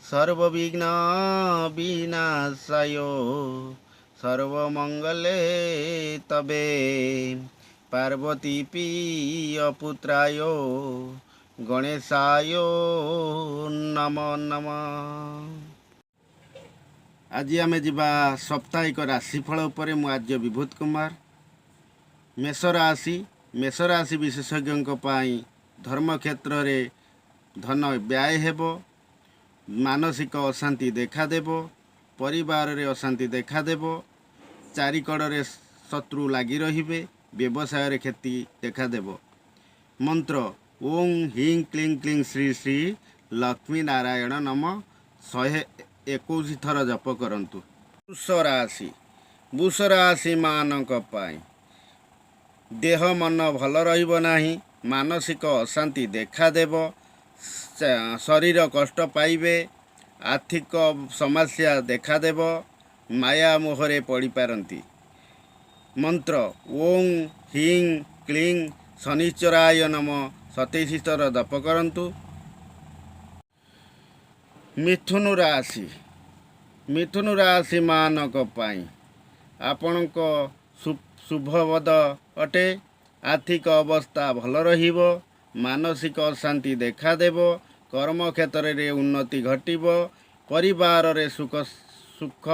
ସର୍ବବିଘ୍ନ ବିନାଶାୟ ସର୍ବମଙ୍ଗଲେ ତବେ ପାର୍ବତୀ ପ୍ରିୟ ପୁତ୍ରାୟ ଗଣେଶାୟ ନମ ନମ। ଆଜି ଆମେ ଯିବା ସାପ୍ତାହିକ ରାଶିଫଳ ଉପରେ। ମୁଁ ଆର୍ଯ୍ୟ ବିଭୂତ କୁମାର। ମେଷ ରାଶି। ମେଷ ରାଶି ବିଶେଷଜ୍ଞଙ୍କ ପାଇଁ ଧର୍ମକ୍ଷେତ୍ରରେ ଧନ ବ୍ୟୟ ହେବ, ମାନସିକ ଅଶାନ୍ତି ଦେଖାଦେବ, ପରିବାରରେ ଅଶାନ୍ତି ଦେଖାଦେବ, ଚାରିକଡ଼ରେ ଶତ୍ରୁ ଲାଗି ରହିବେ, ବ୍ୟବସାୟରେ କ୍ଷତି ଦେଖାଦେବ। ମନ୍ତ୍ର: ଓଁ ହ୍ରିଂ କ୍ଲିଂ କ୍ଲିଂ ଶ୍ରୀ ଶ୍ରୀ ଲକ୍ଷ୍ମୀ ନାରାୟଣ ନମ 121 ଥର ଜପ କରନ୍ତୁ। ବୃଷ ରାଶି। ବୃଷ ରାଶି ମାନଙ୍କ ପାଇଁ ଦେହ ମନ ଭଲ ରହିବ ନାହିଁ, ମାନସିକ ଅଶାନ୍ତି ଦେଖାଦେବ, ଶରୀର କଷ୍ଟ ପାଇବେ, ଆର୍ଥିକ ସମସ୍ୟା ଦେଖାଦେବ, ମାୟା ମୋହରେ ପଡ଼ିପାରନ୍ତି। ମନ୍ତ୍ର: ଓଁ ହ୍ରିଂ କ୍ଲିଂ ଶନିଶ୍ଚରାୟ ନମ 27 ଥର ଜପ କରନ୍ତୁ। ମିଥୁନ ରାଶି। ମିଥୁନ ରାଶି ମାନଙ୍କ ପାଇଁ ଆପଣଙ୍କ ଶୁଭବଦ ଅଟେ। ଆର୍ଥିକ ଅବସ୍ଥା ଭଲ ରହିବ, ମାନସିକ ଅଶାନ୍ତି ଦେଖାଦେବ, କର୍ମକ୍ଷେତ୍ରରେ ଉନ୍ନତି ଘଟିବ, ପରିବାରରେ ସୁଖ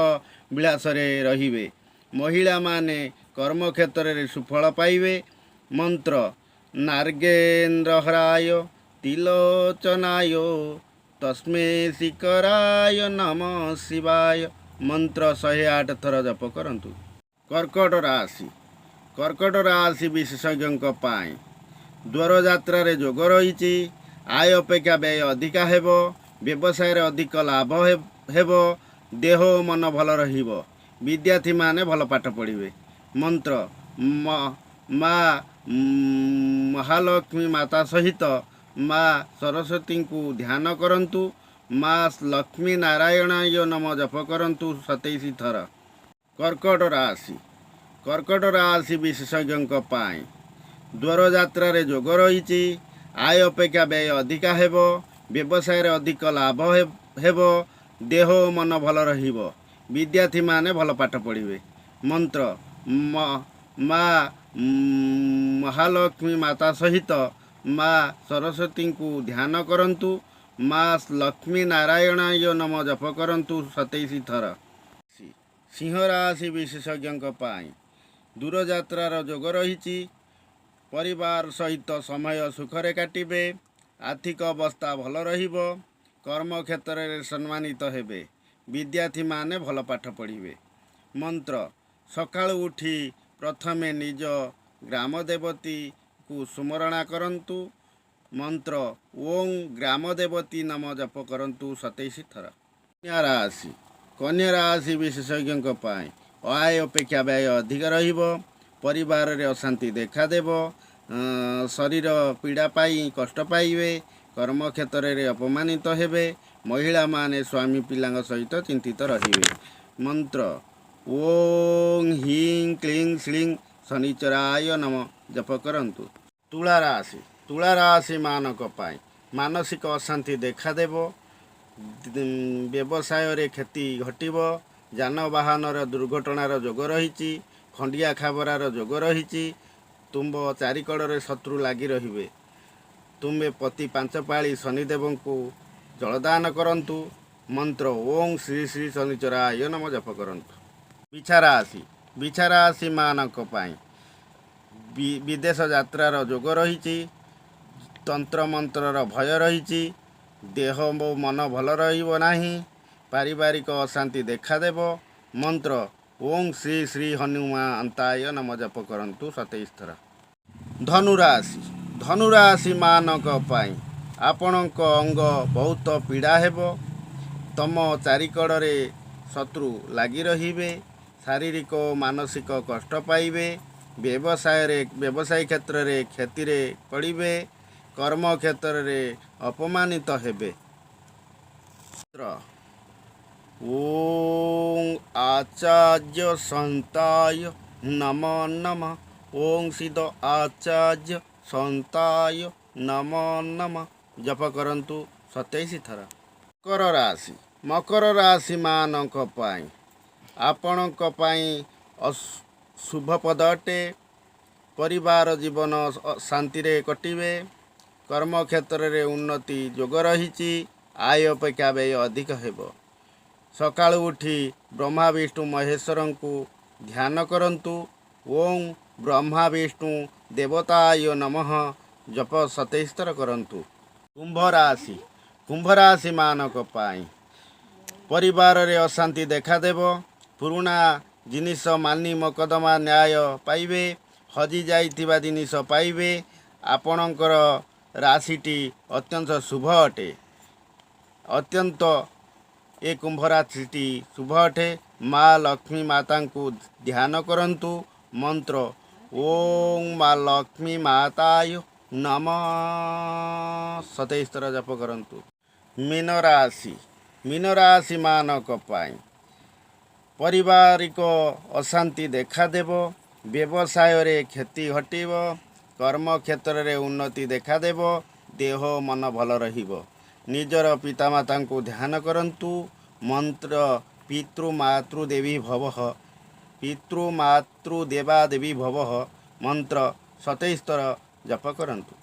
ବିଳାସରେ ରହିବେ। ମହିଳାମାନେ କର୍ମକ୍ଷେତ୍ରରେ ସୁଫଳ ପାଇବେ। ମନ୍ତ୍ର: ନାଗେନ୍ଦ୍ରହରାୟ ତ୍ରିଲୋଚନାୟ ତସ୍ମୈ ଶିଖରାୟ ନମ ଶିବାୟ ମନ୍ତ୍ର 108 ଥର ଜପ କରନ୍ତୁ। କର୍କଟ ରାଶି। କର୍କଟ ରାଶି ବିଶେଷଜ୍ଞଙ୍କ ପାଇଁ ଦୂରଯାତ୍ରାରେ ଯୋଗ ରହିଛି। ଆୟ ଅପେକ୍ଷା ବ୍ୟୟ ଅଧିକା ହେବ। ବ୍ୟବସାୟରେ ଅଧିକ ଲାଭ ହେବ। ଦେହ ଓ ମନ ଭଲ ରହିବ। ବିଦ୍ୟାର୍ଥୀମାନେ ଭଲ ପାଠ ପଢ଼ିବେ। ମନ୍ତ୍ର: ମା ମହାଲକ୍ଷ୍ମୀ ମାତା ସହିତ ମା ସରସ୍ୱତୀଙ୍କୁ ଧ୍ୟାନ କରନ୍ତୁ। ମା ଲକ୍ଷ୍ମୀ ନାରାୟଣାୟ ନମ ଜପ କରନ୍ତୁ 27 ଥର। କର୍କଟ ରାଶି। କର୍କଟ ରାଶି ବିଶେଷଜ୍ଞଙ୍କ ପାଇଁ ଦୂରଯାତ୍ରାରେ ଯୋଗ ରହିଛି। ଆୟ ଅପେକ୍ଷା ବ୍ୟୟ ଅଧିକା ହେବ। ବ୍ୟବସାୟରେ ଅଧିକ ଲାଭ ହେବ। ଦେହ ଓ ମନ ଭଲ ରହିବ। ବିଦ୍ୟାର୍ଥୀମାନେ ଭଲ ପାଠ ପଢ଼ିବେ। ମନ୍ତ୍ର: ମା ମହାଲକ୍ଷ୍ମୀ ମାତା ସହିତ ମା ସରସ୍ୱତୀଙ୍କୁ ଧ୍ୟାନ କରନ୍ତୁ। ମା ଲକ୍ଷ୍ମୀ ନାରାୟଣାୟ ନମ ଜପ କରନ୍ତୁ 27 ଥର। ସିଂହ ରାଶି ବିଶେଷଜ୍ଞଙ୍କ ପାଇଁ ଦୂରଯାତ୍ରାର ଯୋଗ ରହିଛି। ପରିବାର ସହିତ ସମୟ ସୁଖରେ କାଟିବେ। ଆର୍ଥିକ ଅବସ୍ଥା ଭଲ ରହିବ। କର୍ମକ୍ଷେତ୍ରରେ ସମ୍ମାନିତ ହେବେ। ବିଦ୍ୟାର୍ଥୀମାନେ ଭଲ ପାଠ ପଢ଼ିବେ। ମନ୍ତ୍ର: ସକାଳୁ ଉଠି ପ୍ରଥମେ ନିଜ ଗ୍ରାମ ଦେବତୀକୁ ସ୍ମରଣା କରନ୍ତୁ। ମନ୍ତ୍ର: ଓଁ ଗ୍ରାମ ଦେବତୀ ନମ ଜପ କରନ୍ତୁ 27 ଥର। କନ୍ୟା ରାଶି। କନ୍ୟା ରାଶି ବିଶେଷଜ୍ଞଙ୍କ ପାଇଁ ଆୟ ଅପେକ୍ଷା ବ୍ୟୟ ଅଧିକ ରହିବ। ପରିବାରରେ ଅଶାନ୍ତି ଦେଖାଦେବ। ଶରୀର ପୀଡ଼ା ପାଇ କଷ୍ଟ ପାଇବେ। କର୍ମକ୍ଷେତ୍ରରେ ଅପମାନିତ ହେବେ। ମହିଳାମାନେ ସ୍ୱାମୀ ପିଲାଙ୍କ ସହିତ ଚିନ୍ତିତ ରହିବେ। ମନ୍ତ୍ର: ଓଁ ହ୍ରିଂ କ୍ଲିଂ ଶ୍ରୀଂ ଶନିଚରାୟ ନମ ଜପ କରନ୍ତୁ। ତୁଳା ରାଶି। ତୁଳା ରାଶି ମାନଙ୍କ ପାଇଁ ମାନସିକ ଅଶାନ୍ତି ଦେଖାଦେବ। ବ୍ୟବସାୟରେ କ୍ଷତି ଘଟିବ। ଯାନବାହନର ଦୁର୍ଘଟଣାର ଯୋଗ ରହିଛି। ଖଣ୍ଡିଆ ଖାବରାର ଯୋଗ ରହିଛି। ତୁମ୍ଭ ଚାରିକଡ଼ରେ ଶତ୍ରୁ ଲାଗି ରହିବେ। ତୁମେ ପ୍ରତି 5 ପାଳି ଶନିଦେବଙ୍କୁ ଜଳଦାନ କରନ୍ତୁ। ମନ୍ତ୍ର: ଓଁ ଶ୍ରୀ ଶ୍ରୀ ଶନିଚରାୟ ନମ ଜପ କରନ୍ତୁ। ବିଛା ରାଶି। ବିଛା ରାଶି ମାନଙ୍କ ପାଇଁ ବିଦେଶ ଯାତ୍ରାର ଯୋଗ ରହିଛି। ତନ୍ତ୍ର ମନ୍ତ୍ରର ଭୟ ରହିଛି। ଦେହ ଓ ମନ ଭଲ ରହିବ ନାହିଁ। ପାରିବାରିକ ଅଶାନ୍ତି ଦେଖାଦେବ। ମନ୍ତ୍ର: ଓଁ ଶ୍ରୀ ଶ୍ରୀ ହନୁମନ୍ତାୟ ନମ ଜପ କରନ୍ତୁ 27 ଥର। ଧନୁରାଶି। ଧନୁରାଶି ମାନଙ୍କ ପାଇଁ ଆପଣଙ୍କ ଅଙ୍ଗ ବହୁତ ପୀଡ଼ା ହେବ। ତମ ଚାରିକଡ଼ରେ ଶତ୍ରୁ ଲାଗି ରହିବେ। ଶାରୀରିକ ଓ ମାନସିକ କଷ୍ଟ ପାଇବେ। ବ୍ୟବସାୟ କ୍ଷେତ୍ରରେ କ୍ଷତିରେ ପଡ଼ିବେ। କର୍ମ କ୍ଷେତ୍ରରେ ଅପମାନିତ ହେବେ। ମନ୍ତ୍ର: ଓଁ ଆଚାର୍ଯ୍ୟ ସନ୍ତାୟ ନମ ନମ। ଓଁ ସିଦ୍ଧ ଆଚାର୍ଯ୍ୟ ସନ୍ତାୟ ନମ ନମ ଜପ କରନ୍ତୁ 27 ଥର। ମକର ରାଶି, ମକର ରାଶିମାନଙ୍କ ପାଇଁ ଆପଣଙ୍କ ପାଇଁ ଶୁଭପଦ ଅଟେ। ପରିବାର ଜୀବନ ଶାନ୍ତିରେ କଟିବେ। କର୍ମକ୍ଷେତ୍ରରେ ଉନ୍ନତି ଯୋଗ ରହିଛି। ଆୟ ଅପେକ୍ଷା ବ୍ୟୟ ଅଧିକ ହେବ। ସକାଳୁ ଉଠି ବ୍ରହ୍ମା, ବିଷ୍ଣୁ, ମହେଶ୍ୱରଙ୍କୁ ଧ୍ୟାନ କରନ୍ତୁ। ଓଁ ବ୍ରହ୍ମା ବିଷ୍ଣୁ ଦେବତାୟ ନମଃ ଜପ 27 ଥର କରନ୍ତୁ। କୁମ୍ଭ ରାଶି, କୁମ୍ଭ ରାଶିମାନଙ୍କ ପାଇଁ ପରିବାରରେ ଅଶାନ୍ତି ଦେଖାଦେବ। ପୁରୁଣା ଜିନିଷ ମାନି ମକଦ୍ଦମା ନ୍ୟାୟ ପାଇବେ। ହଜି ଯାଇଥିବା ଜିନିଷ ପାଇବେ। ଆପଣଙ୍କର ରାଶିଟି ଅତ୍ୟନ୍ତ ଶୁଭ ଅଟେ। ଅତ୍ୟନ୍ତ ଏ କୁମ୍ଭ ରାଶିଟି ଶୁଭ ଅଟେ। ମା ଲକ୍ଷ୍ମୀ ମାତାଙ୍କୁ ଧ୍ୟାନ କରନ୍ତୁ। ମନ୍ତ୍ର ଓଁ ମା ଲକ୍ଷ୍ମୀ ମାତାୟ ନମ 27 ଥର ଜପ କରନ୍ତୁ। ମୀନ ରାଶି, ମୀନ ରାଶିମାନଙ୍କ ପାଇଁ ପାରିବାରିକ ଅଶାନ୍ତି ଦେଖାଦେବ। ବ୍ୟବସାୟରେ କ୍ଷତି ଘଟିବ। କର୍ମକ୍ଷେତ୍ରରେ ଉନ୍ନତି ଦେଖାଦେବ। ଦେହ ମନ ଭଲ ରହିବ। ନିଜର ପିତାମାତାଙ୍କୁ ଧ୍ୟାନ କରନ୍ତୁ। ମନ୍ତ୍ର ପିତୃ ମାତୃଦେବୀ ଭବଃ, ପିତୃ ମାତୃ ଦେବା ଦେବୀ ଭବଃ ମନ୍ତ୍ର 27 ଥର ଜପ କରନ୍ତୁ।